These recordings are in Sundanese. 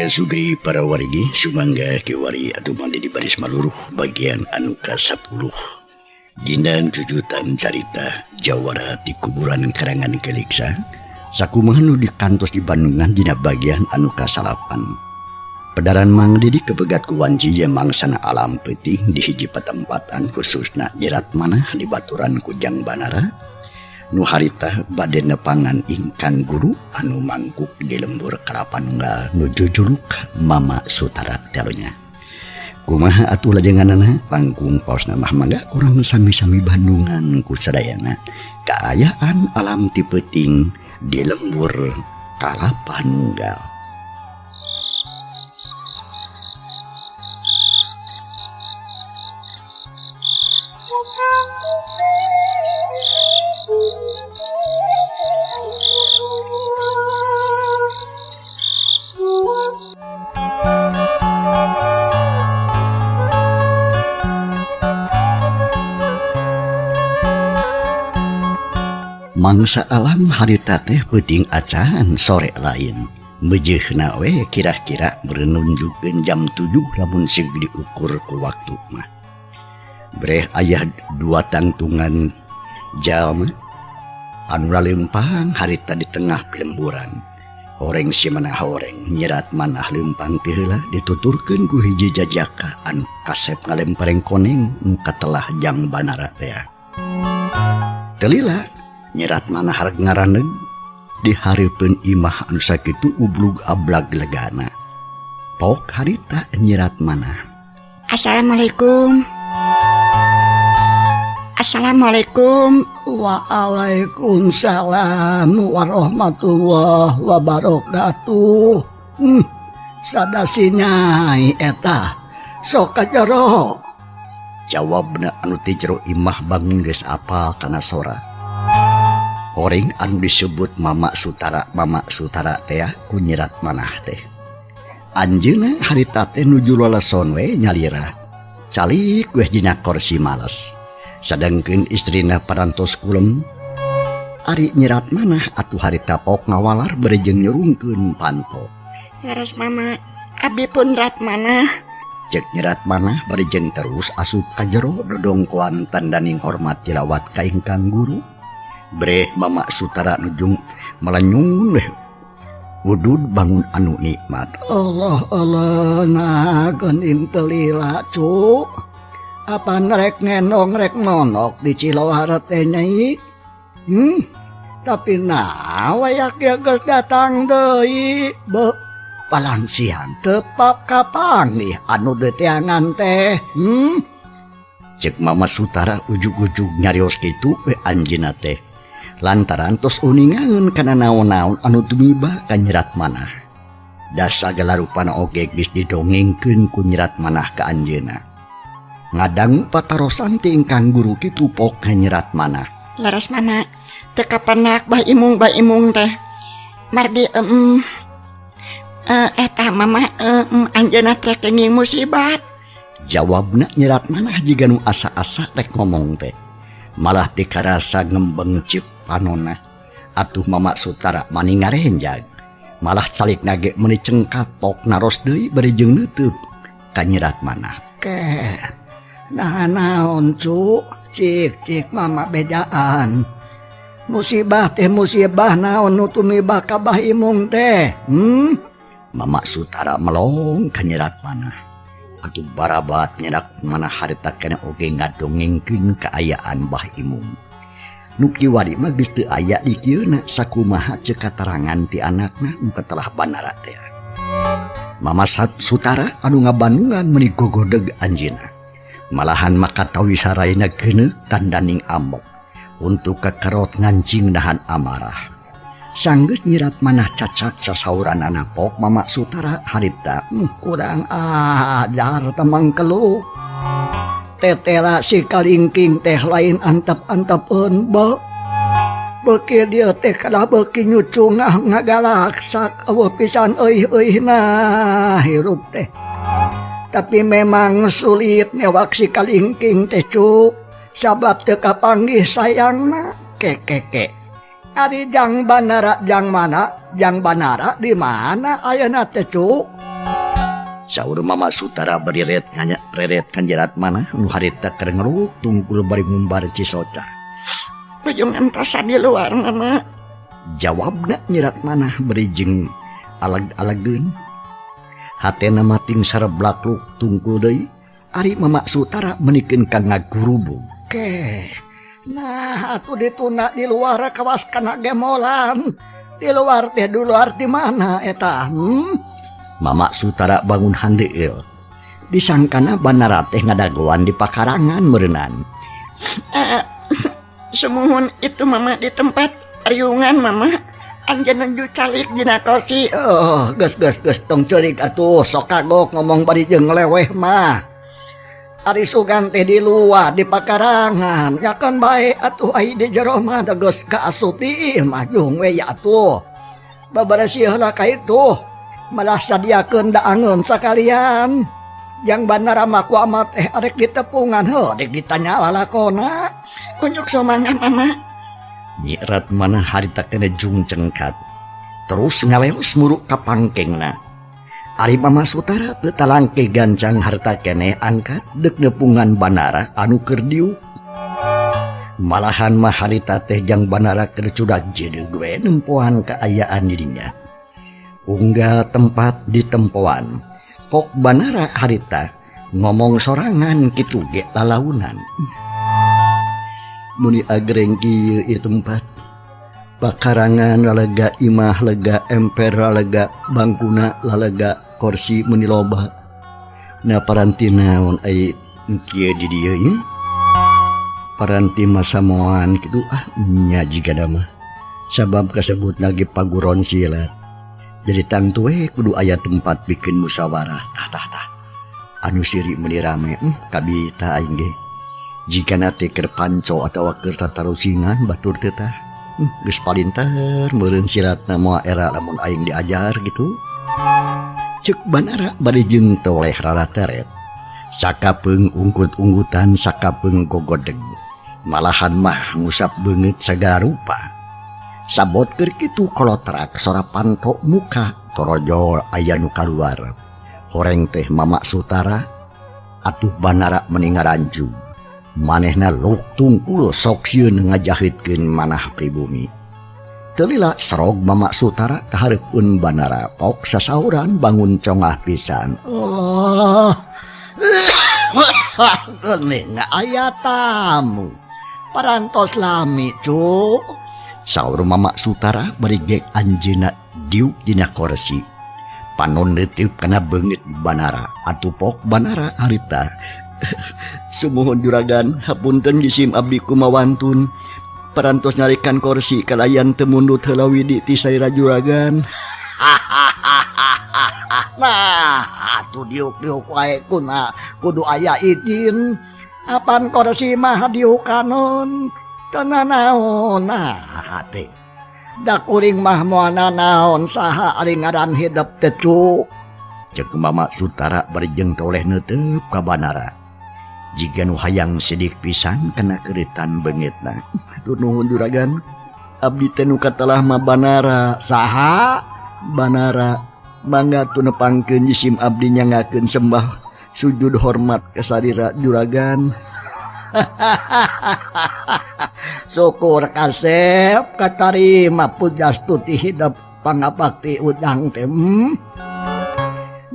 Sugri para wargi sumangga kiwari atau mandi di baris maluruh bagian anu ka-10 dina jujutan carita jawara di kuburan karangan Keliksa sakumaha nu dikantos di Bandungan dina bagian anu ka-9. Pedaran Mang Didi kebegat ku wanci ye mangsana alam peuting di hiji patempatan khususna nyirat manah di baturan Kujang Banara nu harita bade nepangan ingkang guru anu mangkuk di lembur Kalapanunggal nu jujuluk Mama Sutara telonya. Kumaha atuh lajenganana langkung paosna mah mangga urang sami-sami Bandungan ku sadayana kaayaan alam ti peuting di lembur Kalapanunggal. Mangsa alam harita teh peuting acan sore lain. Mejeuhna we kira-kira merenunjukkeun jam 7 lamun sig diukur ku waktu mah. Breh ayah dua tangtungan jalma anu lalempang harita di tengah lemburan. Horeng si manah horeng nyirat manah lempang teh heula dituturkeun ku hiji jajaka anu kasep ngalempareng koneng nu katelah jang banara teh. Telila nyirat manah hareg ngaraneg di hareupeun imah anu sakitu ublug ablag legana. Pok harita nyirat manah. Assalamualaikum. Assalamualaikum. Waalaikumsalam warahmatullahi wabarakatuh. Sadasi nyai eta sok ka jero. Jawabna anu ti jero imah bangun geus apal kana sora. Horeng anu disebut Mama Sutara Mama Sutara teh ku nyirat manah teh. Anjeunna harita teh nuju laleson we nyalira. Calik weh dina korsi males. Sadangkeun istrina parantos kulem. Ari nyirat manah atuh harita pok ngawalar bari jeung nyurungkeun panto. Leres Mama, abdi pun rat manah. Cek nyirat manah bari jeung terus asup ka jero dodongkoan tandaning hormat tilawat ka ingkang guru. Breh Mama Sutara nujung melenyung weh wudud bangun anu nikmat. Allah Allah nah geuning teu lila cu. Apa rek ngenong rek monok di Ciloara teh nyai? Tapi nah wayak ya geus datang deui. Be palang siang teu kapanggih anu diteangan teh. Cek Mama Sutara ujug-ujug nyarios kitu we anjeunna teh. Lantaran tos uningaeun kana naon-naon anu tumiba ka nyirat manah. Da sagala rupana oge geus didongengkeun ku nyirat manah ka anjeunna. Ngadangu patarosan ti ingkang guru kitu pok ka nyirat manah. Leres Mama, teu kapenak Bah Imung Bah Imung teh. Margi eta Mama anjeunna teh kenging musibat. Jawabna nyirat manah jiga nu asa-asa rek ngomong teh. Malah teu karasa ngembeng cip panona. Atuh Mama Sutara mani ngarenjag. Malah calik nage meuni cengkat pok naros deui bari jeung neuteub ka nyirat manah. Ke nah naon cu, cik cik Mama bejaan. Musibah teh musibah naon nu tumibah ka Bah Imung teh. Mama Sutara melong ka nyirat manah. Atuh barabat nyirat manah harita keneh oge ngadongengkeun kaayaan Bah Imung. Nu kiwari mah geus teu aya di kieuna sakumaha ceuk katarangan ti anakna nu katelah banara teh. Mama Sutara anu ngabandungan meuni gogodeg anjeunna. Malahan maka tawi saraina geuneuk tandaning amok. Untuk kakarot ngancing nahan amarah. Sanggeus Nyi Ratmanah cacak sasauranana pok Mama Sutara harita kurang ajar temang keluh. Tetela si kalingking teh lain antep-antepeun be. Beuki dieu teh kalah beuki nyucungah ngagalaksak eueuh pisan euih-euihna hirup teh. Tapi memang sulit newak si kalingking teh cuk sabab teu kapanggih sayangna kekeke. Ari jang Banara jang mana jang Banara di mana ayeuna teh cuk? Saur Mama Sutara bari reret reret ka Nyi Ratmanah nu harita keur ngeruk tungkul bari ngumbar cisoca. Nuju ngantosan di luar mama. Jawabna Nyi Ratmanah bari jeung alag-alageun. Hatena mah ting sareblakluk tungkul deui ari Mama Sutara menikeun ka ngagurubug. Keh. Nah, atuh dituna di luar kawas kana gemolan. Di luar teh di luar di mana eta? Mama Sutara bangun handeueul. Disangkana Banara teh ngadagoan di pakarangan meureunan. Sumuhun itu mama di tempat riungan mama. Anjeun nuju calik dina kursi. Oh, geus geus geus tong ceurik atuh sok kagok ngomong bari jeung ngeleweh mah. Ari sugan teh di luar di pakarangan ya kan bae atuh ai di jero mah da geus kaasup di imah jung we ya atuh. Babarasih heula ka itu. Malah sadiakeun daangeun sakalian. Jang Banara mah ku amat teh arek ditepungan heuh dek ditanya lalakona. Unjuk somangan mama. Nyi Ratmanah harita keneh jung cengkat. Terus ngaleos muruk ka pangkengna. Ari Mama Sutara teu talangke gancang harta keneh angkat deuk nepungan Banara anu keur diuk. Malahan mah harita teh jang Banara keur cudak jedeug we nempoan kaayaan dirinya. Unggal tempat ditempoan. Pok Banara harita ngomong sorangan kitu ge lalaunan. Muni agreng kieu ieu tempat. Pakarangan lalega, imah lega, emper lalega, bangkuna lalega, kursi meuni loba. Na paranti naon ai nu kieu di dieu nya? Paranti masamoan kitu ah nya jigana mah. Sabab kasebut lagi paguron silat. Jadi tangtu we kudu aya tempat bikin musyawarah. Tah tah tah. Anu siri meuni rame, kabita aing ge. Jigana teh keur panco atawa keur tatarucingan batur teh tah. Geus palinter meureun silatna moal era lamun aing diajar gitu. Ceuk Banara bari jeung toleh rarateret. Sakapeung unggut-unggutan sakapeung gogodeg. Malahan mah ngusap beungeut sagala rupa. Sabot keur kitu kolotrak sora panto muka torojol aya nu kaluar. Horeng teh Mama Sutara atuh Banara meni ngaranjug. Manehna luk tungkul sok sieun ngajahitkeun manah pribumi. Teu lila serog Mama Sutara kahareupeun Banara pok sasauran bangun congah pisan. Allah. Geuning aya tamu. Parantos lami cu. Saur Mama Sutara bari gek anjeunna diuk dina kursi. Panon leuteuk kana beungeut Banara atuh pok Banara harita. Sumuhun juragan, hapunten jisim abdi kumawantun. Parantos nyarikan kursi kalayan teu mundut heula widi ti salira juragan. Nah, atuh diuk-diuk wae kuna kudu aya izin. Apan kursi mah diukanon. Teu nanaon nah teh. Da kuring mah moal nanaon saha ari ngaran hidep teh cu. Ceuk Mama Sutara bari jeung toleh neuteup ka Banara. Jiga nu hayang sidik pisan kana keuritan beungeutna. Hatur nuhun juragan. Abdi teh nu katelah mah Banara. Saha? Banara. Mangga tu nepangkeun jisim abdi nyangakeun sembah sujud hormat ka sarira juragan. Syukur kasep katarima pujastuti hidep pangabakti ujang teh.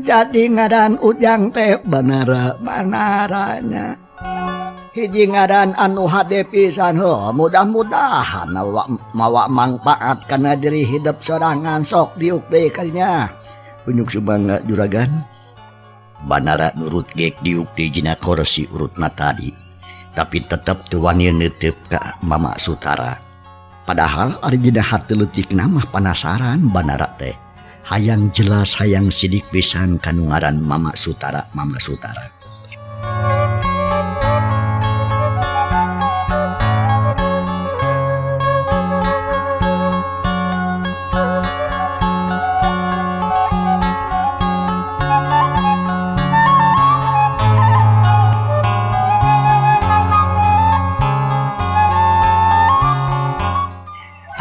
Jadi ngaran ujang teh Banara, Banaranya. Hiji ngaran anu hade pisan heuh, mudah-mudahan mawa mangpaat kana diri hidep sorangan sok diuk deui kadinya. Unjuk sumangga juragan. Banara nurut gek diuk di jina kursi urutna tadi. Tapi tetep teu wani neuteup ka Mama Sutara. Padahal ari dina hate leutikna mah panasaran Banara teh. Hayang jelas hayang sidik pisan kanu ngaran Mama Sutara, Mama Sutara.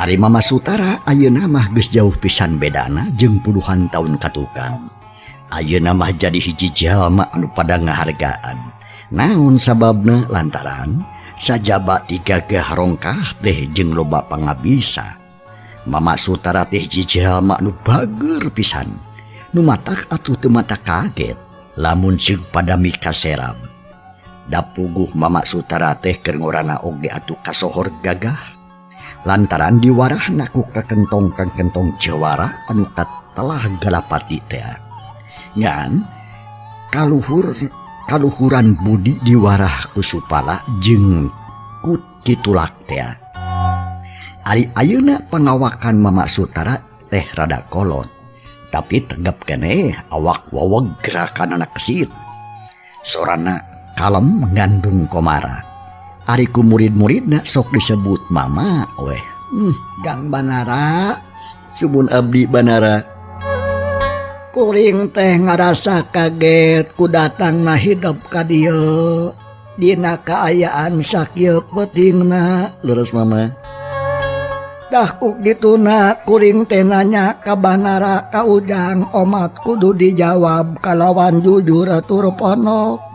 Ari Mama Sutara ayeuna mah geus jauh pisan bedana jeung puluhan taun katukang. Ayeuna mah jadi hiji jalma anu pada ngahargaan. Naon sababna lantaran sajaba ti gagah rongkah teh jeung loba pangabisa. Mama Sutara teh hiji jalma anu bager pisan. Nu matak atuh teu mata kaget lamun ceuk pada mikaserab. Da puguh Mama Sutara teh keur ngorana oge atuh kasohor gagah. Lantaran diwarahna ku kakentong-kakentong jawara anu katelah galapati teh. Ngan kaluhuran budi diwarah ku Supala jeung ku Kitulak teh. Ari ayeuna pangawakan Mama Sutara teh rada kolot, tapi tegep keneh awak wowog gerakan anak kesit. Sorana kalem ngandung komara. Ari ku murid-muridna sok disebut mama weh. Gang Banara, subun abdi Banara. Kuring teh ngarasa kaget ku datangna hidup ka dieu. Dina kaayaan sakieu peutingna, leres mama. Dah ku kituna kuring teh nanya ka Banara ka Ujang omat kudu dijawab kalawan jujur tur ponok.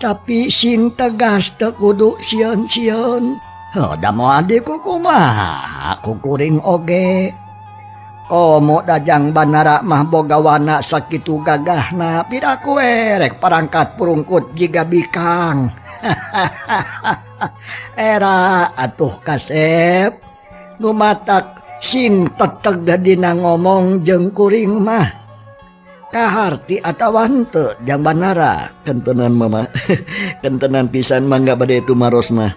Tapi sing tegas teu kudu sieun-sieun. Heuh, da moal di kukumaha ku kuring oge. Komo dajang Banara mah boga wana sakitu gagahna piraku rek parangkat purungkut jiga bikang. Era atuh kasep nu matak sing teteg dina ngomong jeung kuring mah. Kaharti atawa henteu jang Banara. Kentenan mama. Kentenan pisan mangga bade tumaros mah.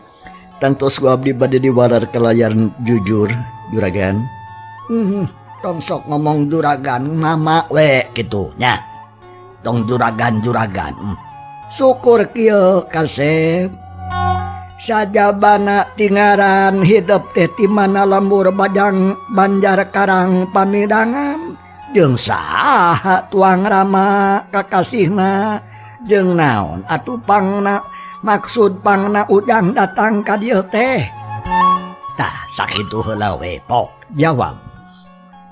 Tangtos ku abdi bade diwalar kelayar jujur juragan. Tong sok ngomong juragan mama we kitu nya. Tong juragan-juragan. Syukur kieu kasep. Sajabana tingaran hidup teh ti mana lembur bajang Banjar Karang Pamidangan. Jeung saha tuang rama kakasihna jeung naon atuh pangna maksud pangna Ujang datang ka dieu teh. Tah sakitu heula we pok jawab.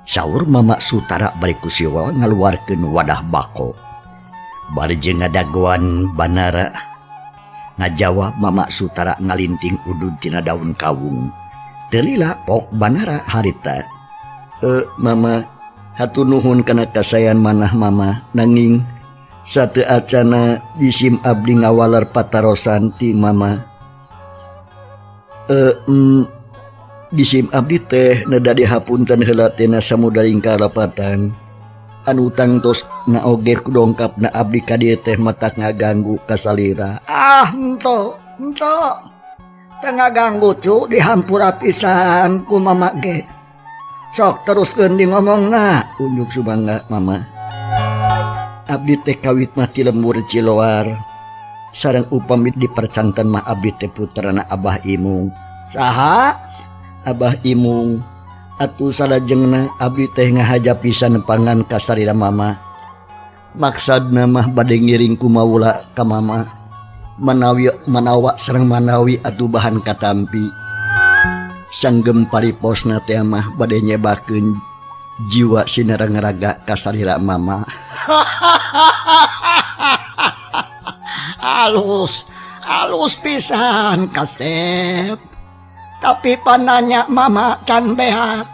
Saur Mama Sutara bari ku siwal ngaluarkeun wadah bako. Bari jeung ngadagoan Banara ngajawab Mama Sutara ngalinting udud tina daun kawung. Teu lila pok Banara harita. Mama hatur nuhun kana kasayan manah mama nanging sateu acana jisim abdi ngawaler patarosan ti mama. Jisim abdi teh neda dihapunten heula tina samudaring karapatan. Anu tangtos na oge dongkapna abdi ka dieu teh matak ngaganggu kasalira. Ah henteu henteu teu ngaganggu cu dihampura pisan ku mama ge. Sok teruskeun di ngomongna. Unjuk sumangga mama. Abdi teh kawit mah ti lembur Ciloar. Sareng upami dipercanten mah abdi teh putrana Abah Imung. Saha? Abah Imung. Atuh salajengna abdi teh ngahaja pisan pangan ka sarira mama. Maksadna mah bade ngiring ku maula ka mama. Manawi manawa sareng manawi atuh bahan katampi. Sanggem pariposna teh mah bade nyebakeun jiwa sinareng raga ka sarira mama. Alus, alus pisan kasep. Tapi pananya mama can beak.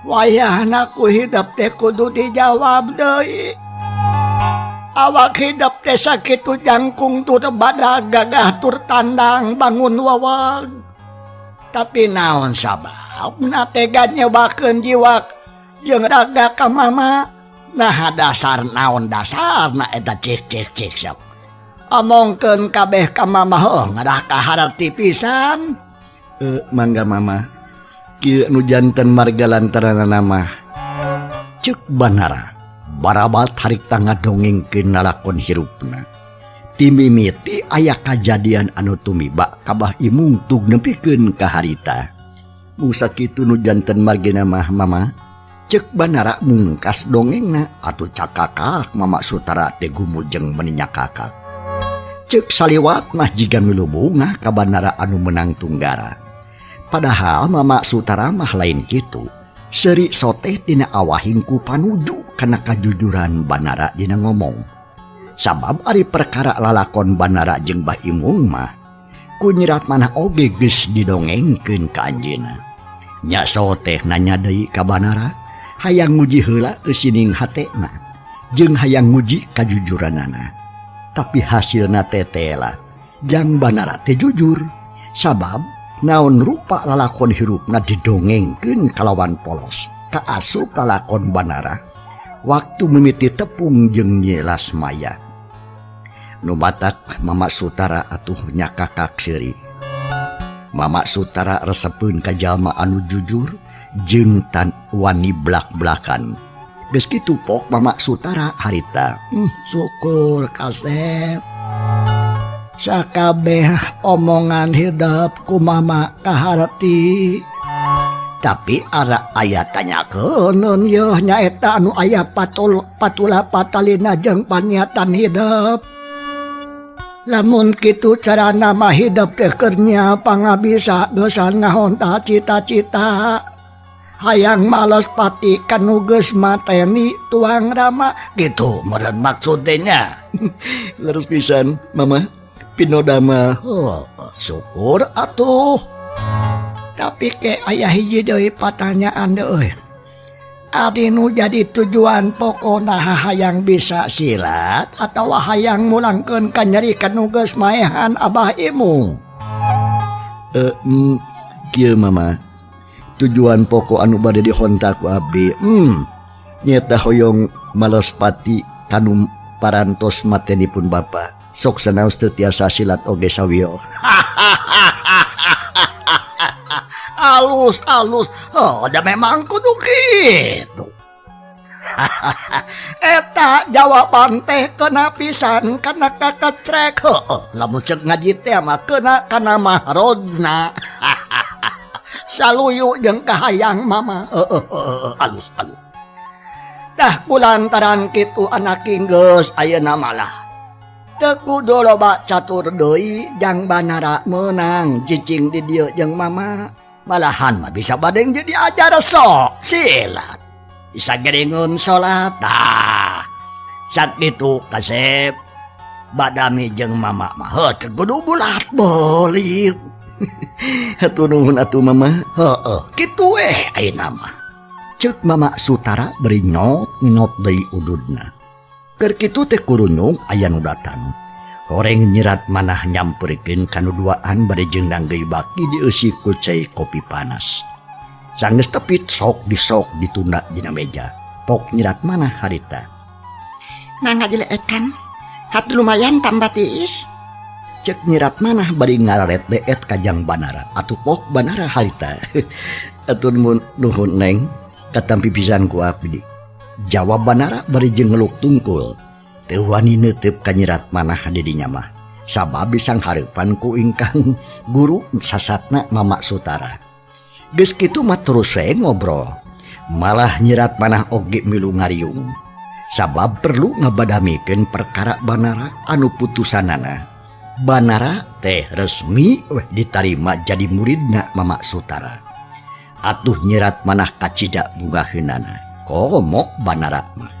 Wayahna ku hidup teh kudu dijawab deui. Awak hidup teh sakitu jangkung tur badag gagah tur tandang bangun wawag. Tapi naon sababna tega nyebakeun jiwa jeung raga ka mama. Nah dasar naon dasarna eta cek cek cek sok. Omongkeun kabeh ka mama heuh ngarah kaharti pisan. Mangga mama kieu nu janten marga lantaranana mah ceuk Banara barabat harita ngadongengkeun lalakon hirupna. Timimiti aya kajadian anu tumiba ka Bah Imung tug nepikeun ka harita. Mung sakitu nu janten margina mah mama ceuk Banara mungkas dongengna atuh cakakak Mama Sutara teh gumujeng meni nyakakak. Ceuk saliwat mah jiga milu bungah ka Banara anu menang tunggara. Padahal Mama Sutara mah lain kitu. Seuri soteh tina awahing ku panuju kana kajujuran Banara dina ngomong. Sabab ari perkara lalakon Banara jeung Bah Imung mah ku nyirat manah oge geus didongengkeun ka anjeunna. Nya soteh nanya deui ka Banara hayang nguji heula eusining hatena jeung hayang nguji kajujuranana. Tapi hasilna tetela jang Banara teh jujur sabab naon rupa lalakon hirupna didongengkeun kalawan polos. Kaasup lalakon Banara waktu mimiti tepung jeung Nyi Lasmaya. Nu matak Mama Sutara atuh nyakakak seuri. Mama Sutara resepeun ka jalma anu jujur jeung tan wani blak-blakan. Geus kitu pok Mama Sutara harita. Syukur kasep. Sakabeh omongan hidep ku mama kaharti. Tapi ara aya tanyakeun yeuh nyaeta anu aya patula patalina jeung paniatan hidep. Lamun kitu carana mah hidep teh keur nya pangabisa geusan ngahonta cita-cita. Hayang males pati kanu geus mateni tuang rama gitu meureun maksud teh nya. Leres pisan mama pinodama. Oh, syukur atuh. Tapi ke aya hiji deui patanyaan deui. Ari nu jadi tujuan pokona hayang bisa silat atawa hayang mulangkeun ka nyeri kanu geus maehan Abah Imung? Kieu mama. Tujuan pokok anu bade dihonta ku abdi, nyata hoyong males pati kanu parantos matenipun bapa. Sok sanaos teu tiasa silat oge sawiyo. Alus alus, oh da memang kudu kitu. Eta jawaban teh kena pisan kana kakecrek. Heueuh, lamun ceuk ngaji teh mah kena kana mahrojna. Saluyu jeung kahayang mama. Heueuh, alus alus. Tah kulantaran kitu anak geus ayeuna malah teu kudu loba catur deui jang Banara meunang cicing di dieu jeung mama. Malahan mah bisa badeng jadi ajar sok silat. Bisa geringun salat. Tah sakitu kasep badami jeung mama mah heuh teu kudu bulat beulit. Hatur nuhun atuh mama. Heueuh kitu we ayeuna mah. Ceuk Mama Sutara beri nyot-nyot deui ududna. Keur kitu teh kurunyung aya nu datang. Horeng nyirat manah nyamperkeun kanu duaan bari jeung nanggeuy baki dieusi ku cai kopi panas. Sanggeus tepit sok disok ditunda dina meja. Pok nyirat manah harita. Mangga dileetkan. Hatu lumayan tambah tiis. Cek nyirat manah bari ngararet deet kajang Banara. Atuh pok Banara harita. Atur nuhun neng katampi pisan ku abdi. Jawab Banara bari jeung ngeluk tungkul. Teu wani neuteup ka nyirat manah di dinya mah. Sabab disanghareupan ku ingkang guru sasatna Mama Sutara. Geus kitu mah terus we ngobrol. Malah nyirat manah oge milu ngariung. Sabab perlu ngabadamikeun perkara Banara anu putusanana. Banara teh resmi weh ditarima jadi muridna Mama Sutara. Atuh nyirat manah kacida bungaheunana. Komo Banara mah.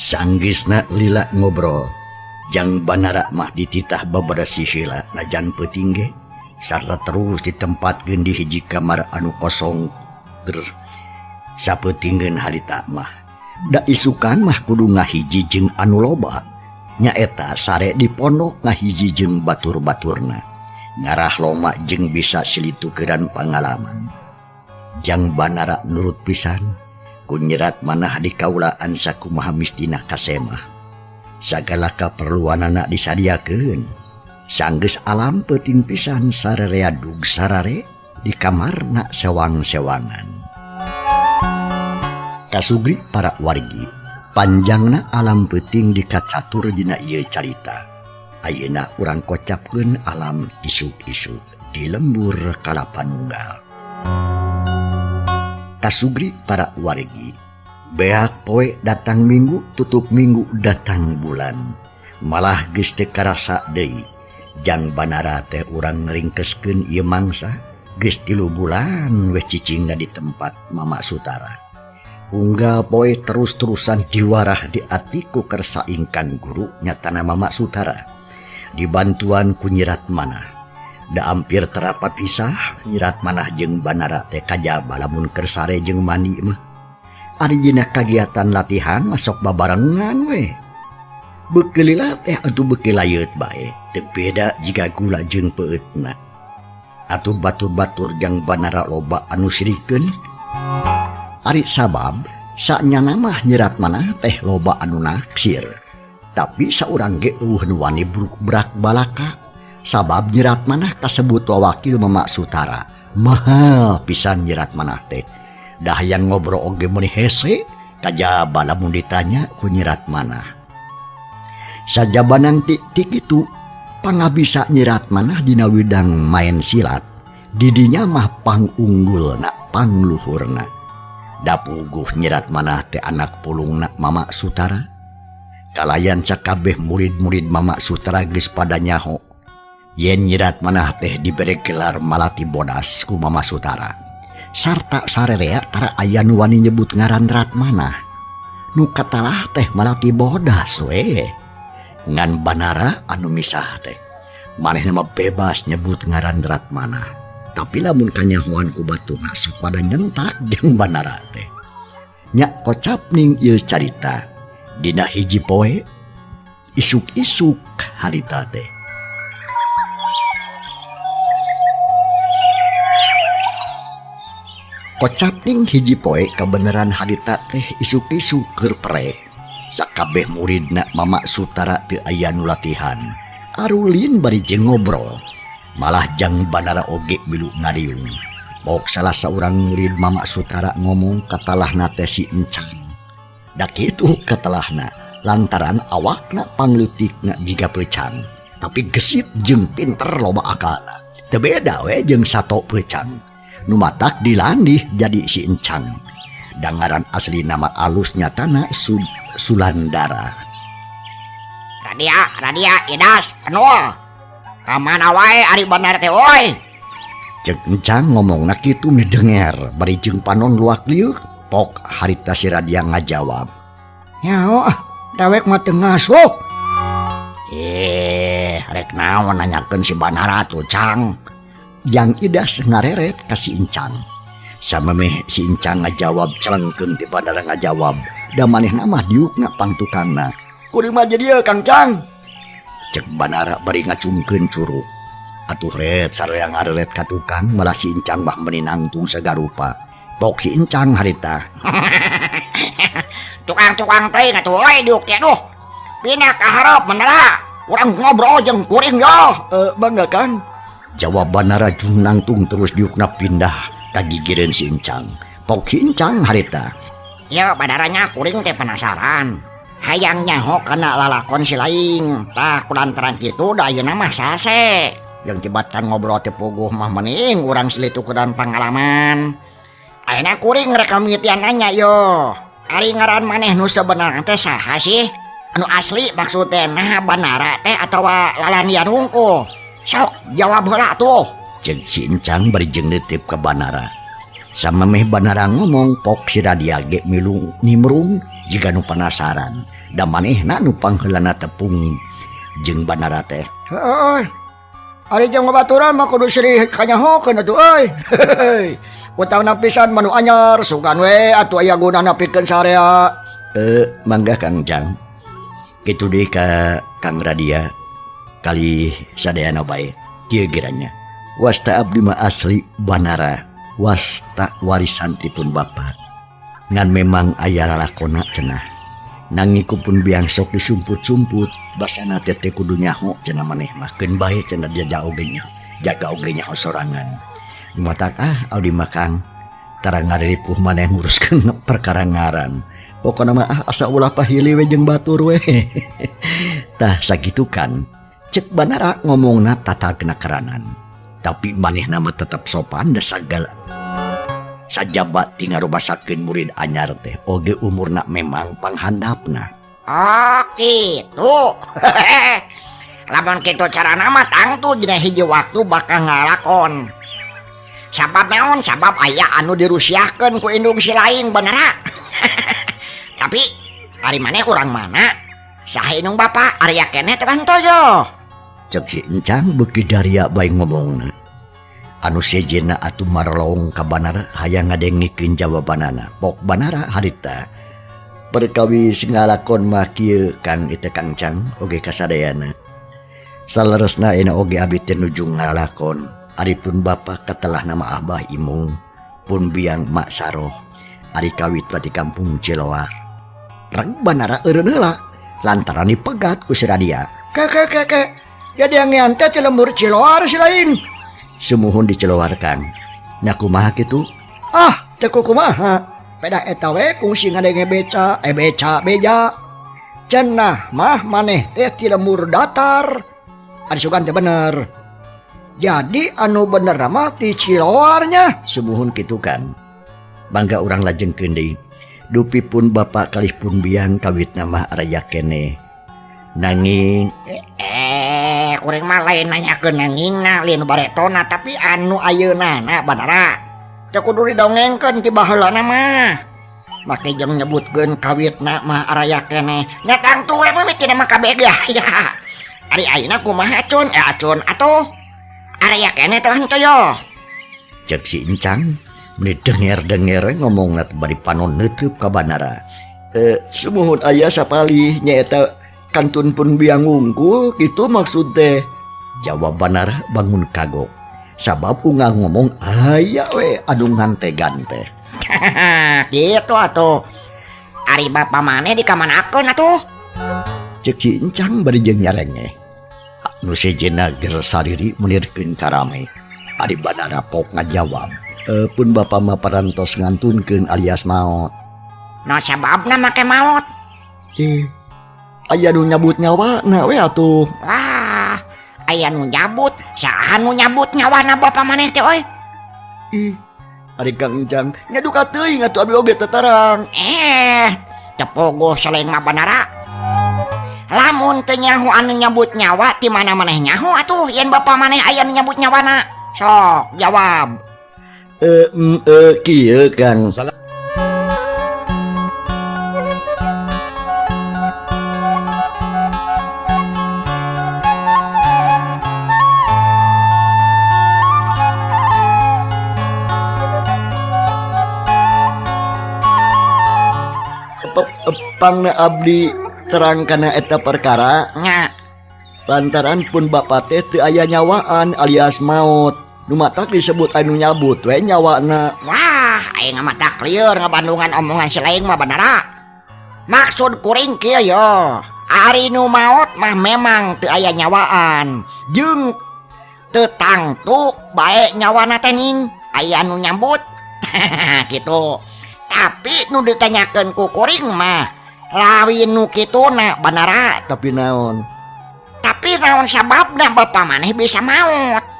Sanggeusna lila ngobrol, jang Banara mah dititah babarasih heula najan peuting ge sarta terus ditempatkeun di hiji kamar anu kosong terus sapeutingkeun harita mah. Da isukan mah kudu ngahiji jeung anu loba. Nyaeta sare di pondok ngahiji jeung batur-baturna. Ngarah loma jeung bisa silitukeran pangalaman. Jang Banara nurut pisan ku nyerat manah di kaulaan sakumaha mistina kasemah. Sagala kaperluanana disadiakeun. Sanggeus alam peuting pisan sarerea dug sarare di kamarna sewang-sewangan. Kasugri para wargi, panjangna alam peuting dikacatur dina ieu carita. Ayeuna urang kocapkeun alam isuk-isuk di lembur Kalapanunggal. Kasugri para wargi, beak poe datang minggu tutup minggu datang bulan. Malah geus teu karasa deui. Jang Banara teh urang ngringkeskeun ieu mangsa geus 3 bulan weh cicingna di tempat Mama Sutara. Unggal poe terus-terusan diwarah di atiku kersa ingkang guru nyatana Mama Sutara. Dibantuan ku nyirat manah. Da ampir terapa pisah nyirat manah jeung Banara teh kajaba lamun keur sare jeung mandi mah. Ari dina kagiatan latihan masuk babarengan we. Beukeul lila teh atuh beuki layeut bae, teu beda jiga gula jeung peueutna. Atuh batur-batur jang Banara loba anu sirikeun. Ari sabab sanyana mah nyerat manah teh loba anu naksir. Tapi saurang ge eueuh nu wani bruk-brak balaka. Sabab nyerat manah kasebut wakil Mama Sutara. Mahal pisan nyerat manah teh. Dahyan ngobrol oge meuni hese, kajaba lamun ditanya ku nyerat manah. Sajabanan tik itu pangabisa nyerat manah dina widang main silat. Didinya mah pangunggulna, pangluhurna. Dapuguh nyerat manah teh anak pulungna Mama Sutara. Kalayan sakabeh murid-murid Mama Sutara geus pada nyaho. Yen nyerat manah teh dibere gelar Malati Bodas ku Mama Sutara. Sarta sarerea tara aya nu wani nyebut ngaran Ratmanah. Nu katalah teh Malati Bodas we. Ngan Banara anu misah teh. Manehna mah bebas nyebut ngaran Ratmanah. Tapi lamun kanyahoan ku batur masuk pada nyentak jeung Banara teh. Nya kocap ning ieu carita dina hiji poe isuk-isuk harita teh. Kocap ning hiji poe kabeneran harita teh isuk-isuk keur pere. Sakabeh muridna Mama Sutara teu aya nu latihan. Arulin bari jeung ngobrol. Malah jang Banara oge milu ngariung. Pok salah saurang murid Mama Sutara ngomong katalahna teh si Encang. Da kitu katalahna lantaran awakna pangleutikna jiga peucang. Tapi gesit jeung pinter loba akalna. Teu beda we jeung sato peucang. Nu matak dilandih jadi si Encang. Dangaran asli nama alus nyatana Sulandara. Radia, Radia, Idas, Enul. Kamana wae ari Banara teh euy? Cek Encang ngomongna kitu meni denger bari jeung panon luak liuk. Pok harita si Radia ngajawab. Nyaho ah, dawek mah teu ngasuh. Rek naon nanyakeun si Banara tuh, Cang. Jang Idas ngareret ka si Encang. Samemeh si Encang ngajawab celengkeun ti Banara ngajawab. Da manehna mah diukna pangtukangna. Kuring mah jadi ieu Kang Cang. Cek Banara bari ngacungkeun curug. Atuh ret sarea ngareret ka tukang malah si Encang mah meuni nangtung sagarupa. Pok si Encang harita. Tukang-tukang teh atuh euy diuk teh duh. Pindah ka hareup Banara. Urang ngobrol jeung kuring yo. Bangga Kang. Jawab Banara jeung nangtung terus diukna pindah ka gigireun si Encang. Pok si Encang harita. Ya Banaranya kuring teh penasaran. Hayang nyaho kana lalakon si laing. Tah kulantaran kitu da ayeuna mah sase. Jeung tibatan ngobrol teh puguh mah mending urang silitukeun pangalaman. Ayeuna kuring rek mimitian nanya yo. Ari ngaran maneh nu sebenarna teh saha sih? Anu asli maksud teh naha Banara teh atawa lalandian hungkul? Sok jawab heula tuh. Ceuk si Encang bari jeung neuteup ka Banara. Samemeh Banara ngomong pok si Radia ge milu nimrung jiga nu penasaran. Da manehna nu pangheulana tepung jeung Banara teh. Heuh. Ari jeung babaturan mah kudu sirih kanyahokeun atuh euy. Utangna pisan mah nu anyar sugan we atuh aya gunana pikeun sarea. Mangga Kang Jang. Kitu deui ka Kang Radia kali sadayana bae kieu geranya. Wasta abdi mah asli Banara, wasta warisan tipun bapa. Ngan memang aya lalakona cenah. Nanging ku pun biang sok disumput-sumput, basana teh teu kudu nyaho cenah maneh mah keun bae cenah jaga oge nyaho, jaga oge nyaho sorangan. Matak ah abdi mah Kang tara ngariripuh maneh nguruskeun perkara ngaran. Pokona mah ah asa ulah pahili we jeung batur we. Tah sakitu kan cek Banara ngomongna tatagna keranan. Tapi manehna mah tetep sopan da sagala sajaba ti ngarumasakeun murid anyar teh oge umurna memang panghandapna. Oh kitu. Lamun kitu carana mah tangtu dina hiji waktu bakal ngalakon. Sabab naon? Sabab aya anu dirusiahkeun ku indung si laing Banara. Tapi ari maneh urang mana? Saha indung bapa? Arya keneh teh bantoyo. Cek si Encang beuki daria bae ngomongna. Anu sejenna atuh marlong ka Banara hayang ngadengikeun jawabanana. Pok Banara harita perkawis ngalakon mah kieu Kang ieu teh Kang Cang oge kasadayana. Saleresna ayeuna oge abdi teh nuju ngalakon. Ari pun bapa katelah nama Abah Imung, pun biang Mak Saroh. Ari kawit ti kampung Ciloa. Reg Banara eureun heula lantaran dipegat ku si Radia. Ke ke ke ke. Jadi yang ngeante cilembur Ciloar si lain. Sumuhun diceloarkan. Nya kumaha kitu? Ah, teu kumaha. Pedah eta we kungsi ngadenge beca, beca beja. Cenah mah maneh teh cilembur datar. Ari sugan teh bener. Jadi anu bener mah ti Ciloarnya. Sumuhun kitu kan. Bangga urang lajengkeun deui. Dupi pun bapak kalih pun biang kawitna mah araya keneh. Nanging kuring mah lain nanyakeun nangingna lain nu baretona tapi anu ayeuna na Banara. Teu kudu didongengkeun ti baheulana mah. Make jeung nyebutkeun kawitna mah araya keneh. Nya tangtu we mah mikirna mah kabeh ge aya. Ari ayeuna kumaha acun? Acun atuh. Araya keneh teh henteu yo. Cek si Encang meni denger-denger ngomongna teh bari panon neuteub ka Banara. Sumuhun aya sapalih nyaeta kantun pun biang wungkul kitu maksud teh. Jawab Banara bangun kagok. Sabab unggal ngomong aya we anu ngante-gante. Kitu atuh. Ari bapa maneh dikamanakeun atuh? Cek si Encang bari jeung nyarengeh. Anu sejenna ger sariri menirkeun karame. Ari Banara pok ngajawab. Pun bapa mah parantos ngantunkeun alias maot. No sababna make maot? Aya nu nyabut nyawa na we atuh. Wah, aya nu nyabut, saha nu nyabut nyawana bapa maneh teh euy? Ih, ari Kang Encang nya duka teuing atuh abi oge teu tarang. Teu pogoh seleng mah Banara. Lamun teu nyaho anu nyabut nyawa ti mana maneh nyaho atuh yen bapa maneh aya nu nyabut nyawana? Sok jawab. Kieu Kang. Pangna abdi terang kana eta perkara nya. Lantaran pun bapa teh teu aya nyawaan alias maot. Nu matak disebut anu nyabut we nyawana. Wah, aing mah tak lieur ngabandungan omongan si lain mah Banara. Maksud kuring kieu yo. Ari nu maot mah memang teu aya nyawaan. Jeung teu tangtu bae nyawana teh ning aya nu nyambut. Kitu. Tapi nu ditanyakeun ku kuring mah lawin nu kituna Banara. Tapi naon? Tapi naon sababna bapa maneh bisa maot?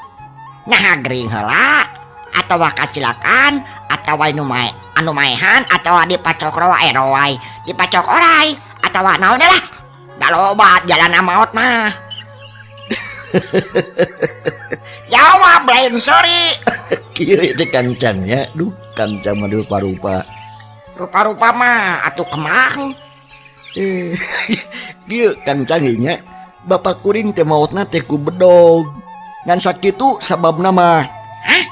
Nah gering heula atawa kacilakan atawa nu mae anu maehan atawa dipacok roa roai dipacok orai atawa naon lah. Da loba jalana maot mah. Jawab lain sorry. Kieu teh Kang Cang nya. Duh, Kang Cang mah rupa-rupa. Rupa-rupa mah atuh kemang. Kieu Kang Cang nya. Bapak kuring teh maotna teh ku bedog. Ngan sakitu sababna mah. Hah?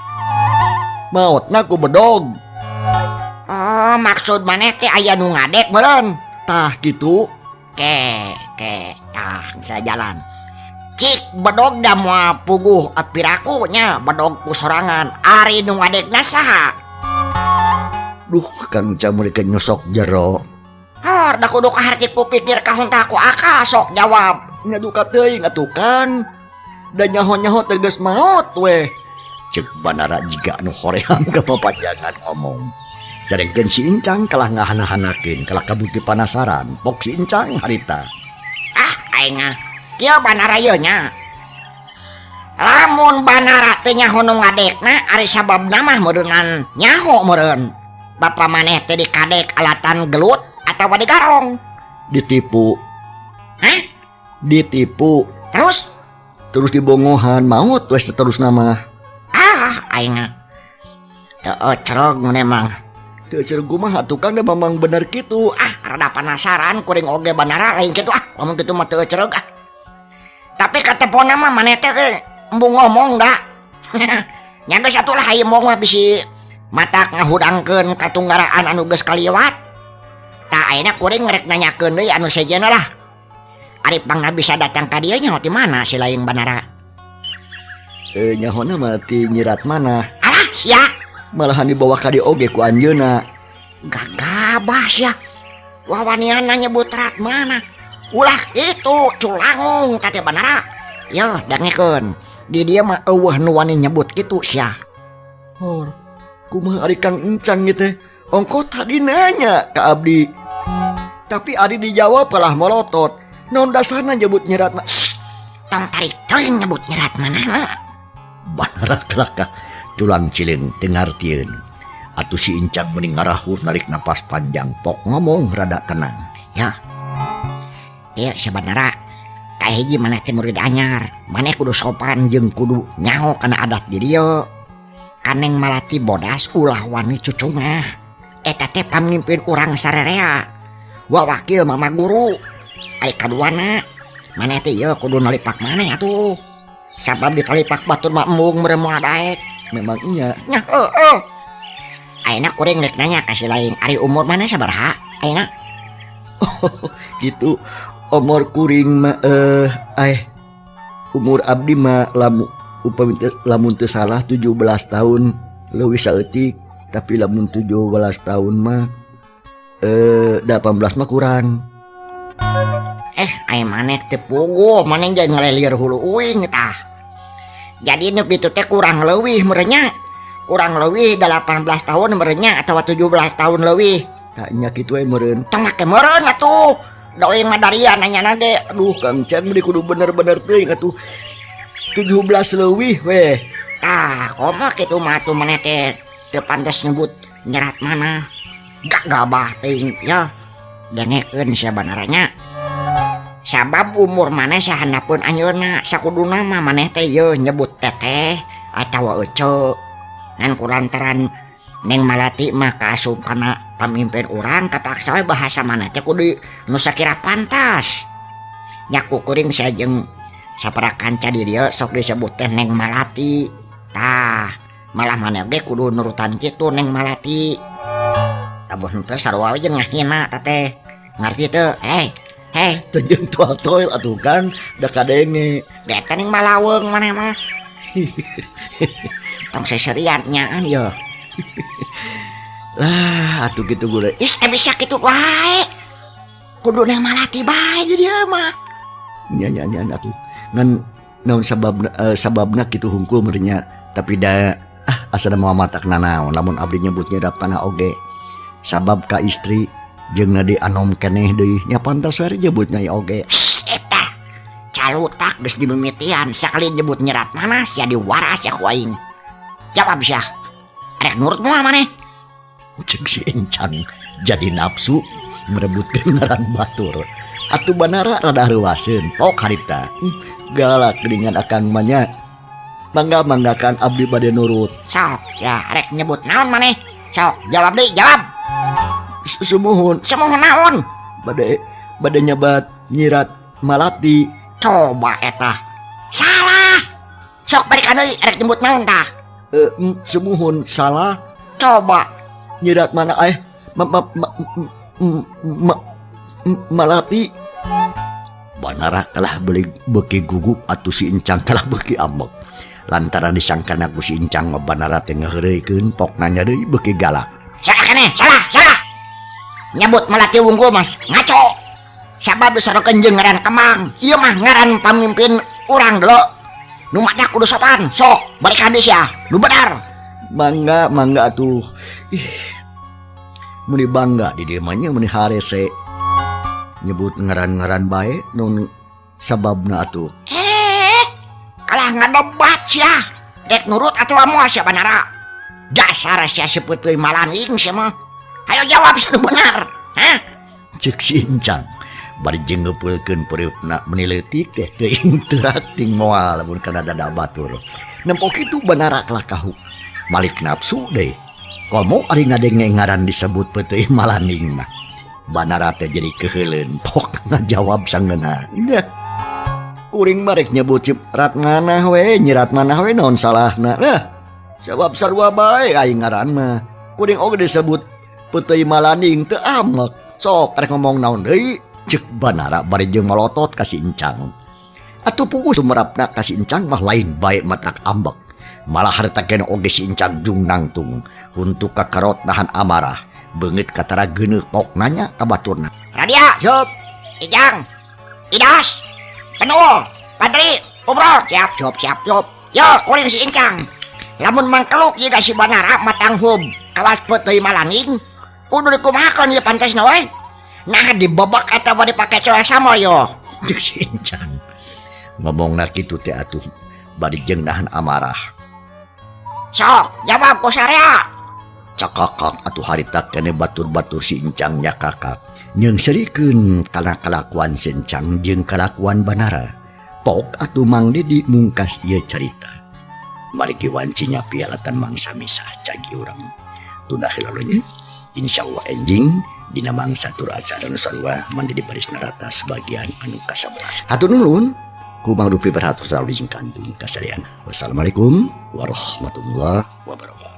Maotna ku bedog. Oh, maksud maneh teh aya nu ngadek meureun? Tah kitu. Ke, Oke, tah bisa jalan. Cik bedog da moal puguh piraku nya bedog ku sorangan. Ari nu ngadegna saha? Duh Kang Encang meuni nyosok jero. Hor da kudu kaharti ku pikir kahontal ku akal sok jawab. Nya duka teuing atuh Kang. Da nyaho-nyaho teh geus maot weh. Cek Banara jiga anu hoream kapapanjangan ngomong. Sadengkeun si Incang kalah ngahana-hanakeun kalah kabuti panasaran. Pok si Incang harita. Ah aing mah kieu Banara ieu nya. Lamun Banara teu nyaho nu ngadekna ari sababna mah meureunnan nyaho meureun. Bapa maneh teh dikadek alatan gelut atawa digarong. Ditipu. Hah? Ditipu. Terus? Terus dibongohan maot weh seterusna mah. Ah aing mah. Teu cereg mun emang. Teu cereg kumaha atuh Kang da mamang bener kitu. Ah rada penasaran kuring oge Banara lain kitu ah. Lamun kitu mah teu cereg ah. Tapi katepona mah maneh teh embung ngomong da. Nya geus atuh lah ieu mong mah bisi matak ngahudangkeun katunggaraan anu geus kaliwat. Tah ayeuna kuring rek nanyakeun deui anu sejenna lah. Ari pangna bisa datang ka dieu nyaho ti mana si laing Banara? Nyahona mah ti nyirat mana? Alah sia. Malahan dibawa ka dieu oge ku anjeunna. Gagabah sia. Wawaniana nyebut rat mana? Ulah kitu culangung teh Banara. Yo dangekeun. Di dieu mah eueuh nu wani nyebut kitu sia. Hor, kumaha ari Kang Encang ieu teh? Ongko tadi nanya ka abdi. Tapi ari dijawab kalah molotot. Naon dasarna nyebut nyerat mah? Tong tarik teuing nyebut nyerat mana? Banara kelakah culang cileung teu ngartieun. Atuh si Incang meuning ngarahur narik napas panjang pok ngomong rada tenang. Ya. Ieu si Banara. Kahiji maneh teh murid anyar. Maneh kudu sopan jeung kudu nyaho kana adat di dieu. Kaneng Malati bodas ulah wani cucungah. Eta teh pamimpin urang sarerea. Wawakil mama guru. Ari kaduana maneh teh ieu kudu nalipak maneh atuh. Sabab ditalipak batur mah embung meureun moal daek. Memang nya. Nya heueuh. Ayeuna kuring rek nanya ka si laing, ari umur maneh sabaraha ayeuna? Oh, gitu. Umur kuring mah umur abdi mah lamun upami teu, lamun teu salah 17 tahun leuwih saeutik, tapi lamun 17 tahun mah 18 mah kurang. Ai maneh teu puguh, maneh jeung ngalelir hulu uing tah. Jadi nu kitu teh kurang leuwih meureun nya. Kurang leuwih 18 tahun meureun nya atawa 17 tahun leuwih. Tah nya kitu we meureun. Tong make meureun atuh. Da uing mah daria nanya ge. Aduh Kang Cang meuni kudu bener-bener teuing atuh. 17 leuwih weh. Tah, komo kitu mah atuh maneh teh teu pantes nyebut nyerat mana. Gagabah teuing ya. Dengekeun sia Banaranya. Sabab umur maneh sahandapeun anjeunna, sakuduna mah maneh teh yeuh nyebut teteh atawa ece. Ngan kulantaran Neng Malati mah kaasup kana pamimpin urang kapaksa we bahasa maneh teh kudu nu sakira pantas. Nya ku kuring sajeng sapara kanca di dieu sok disebut teh Neng Malati. Tah, malah maneh ge kudu nurutan kitu Neng Malati. Lamun henteu sarua we jeung ngahina tah teh. Ngarti teu? Hei, hei. Teu jeung toel-toel atuh Kang, da kadenge. Beta ning malaweung maneh mah. Tong seserian nyaan yeuh. Lah atuh kitu gure. Ih, teu bisa kitu wae. Kudu Neng Malati bae di dieu mah. Nya nya nya atuh. Ngan naon sababna kitu hungkul meureun nya, tapi da asana moal matak nanaon lamun abdi nyebutnya daptana oge. Sabab ka istri jeung di anom keneh deui nya pantas we nyebutnya oge. Eta calutak geus dimimitian sakali nyebut nyerat mana sia diwaras ya ku aing. Jawab sia. Arek nurut moal maneh? Ceuk si Encang jadi nafsu merebutkeun ngaran batur. Atuh Banara rada reuaseun pok harita. Galak geuningan akang mah nya. Mangga-manggakan abdi bade nurut. Sok sia arek nyebut naon maneh? Sok jawab deui, jawab. Sumuhun. Sumuhun naon? Bade nyebat nyirat Malati. Coba eta. Salah. Sok balikan deui arek nyebut naon tah? Sumuhun salah. Coba nyirat mana Malati. Banara kalah beli beuki gugup atuh si Incang kalah beuki ambek. Lantaran disangkana ku si Incang mah Banara teh ngaheureuykeun pok nanya deui beuki galak. Salah keneh, salah, salah. Nyebut Melati wungkul mas ngaco. Sabab disorokeun jeung ngaran Kemang. Ieu mah ngaran pamimpin urang dulu. Nu matak kudu sopan. Sok, balik hadis ya. Nu benar. Mangga, mangga atuh. Ih. Meuni bangga di dieu mah nya meuni harese. Nyebut ngaran-ngaran bae nun sababna atuh. Kalah ngadebat sia. Dek nurut atuh moal sia Banara. Dasar sia sepeuteui malaning sia mah. Hayo jawab sih benar. Hah? Cek si Incang. Bari jeung ngeupeulkeun pereupna meuni leutik teh teuing teurak ting moal lamun kana dada batur. Nempo kitu Banara kalah kahu. Malik nafsu deui. Komo ari ngadenge ngaran disebut peuteuy malaning mah. Banara teh jadi keheuleun pok ngajawab sangeuna. Dah. Kuring mah rek nyebut Ratmanah we, Nyi Ratmanah we naon salahna. Nah, sabab sarua bae aing ngaran mah. Kuring oge disebut peuteuy malaning teu amek. Sok rek ngomong naon deui? Cek Banara bari jeung malotot ka si Incang. Atuh puguh sumerapna ka si Incang mah lain bae matak ambek. Malah harita keneh oge si Incang jung nangtung. Huntu kakarot nahan amarah. Beungeut katara geuneuh pok nanya ka baturna. Radia, Siap. Ijang, Idas, Penuh, Padri, Umroh, siap, siap, siap, siap. Yo, kuring si Incang. Lamun mangkeluk jiga si Banara matang hub, kawas peuteuy malaning, kudu dikumahakeun ieu pantesna we. Nah dibebek atawa dipake coe samo yo. Cek si Incang. Ngomongna kitu teh atuh bari jeung nahan amarah. Sok, jawab ku sarea. Cakakak atuh harita keneh batur-batur si Incang nyakakak. Nyeungseurikeun kana kalakuan si Incang jeung kalakuan Banara. Pok atuh Mang Dedi mungkas ieu carita. Margi wanci nyapi alatan mangsa misah cagi urang. Tunda heula nya. Insyaallah enjing dina mangsa tur acara nu sarua Mang Dedi baris narata sebagian anu ka-11. Hatur nuhun. Ku Mang Rupi berhatur selalu jeung kantun kasalian. Wassalamualaikum warahmatullahi wabarakatuh.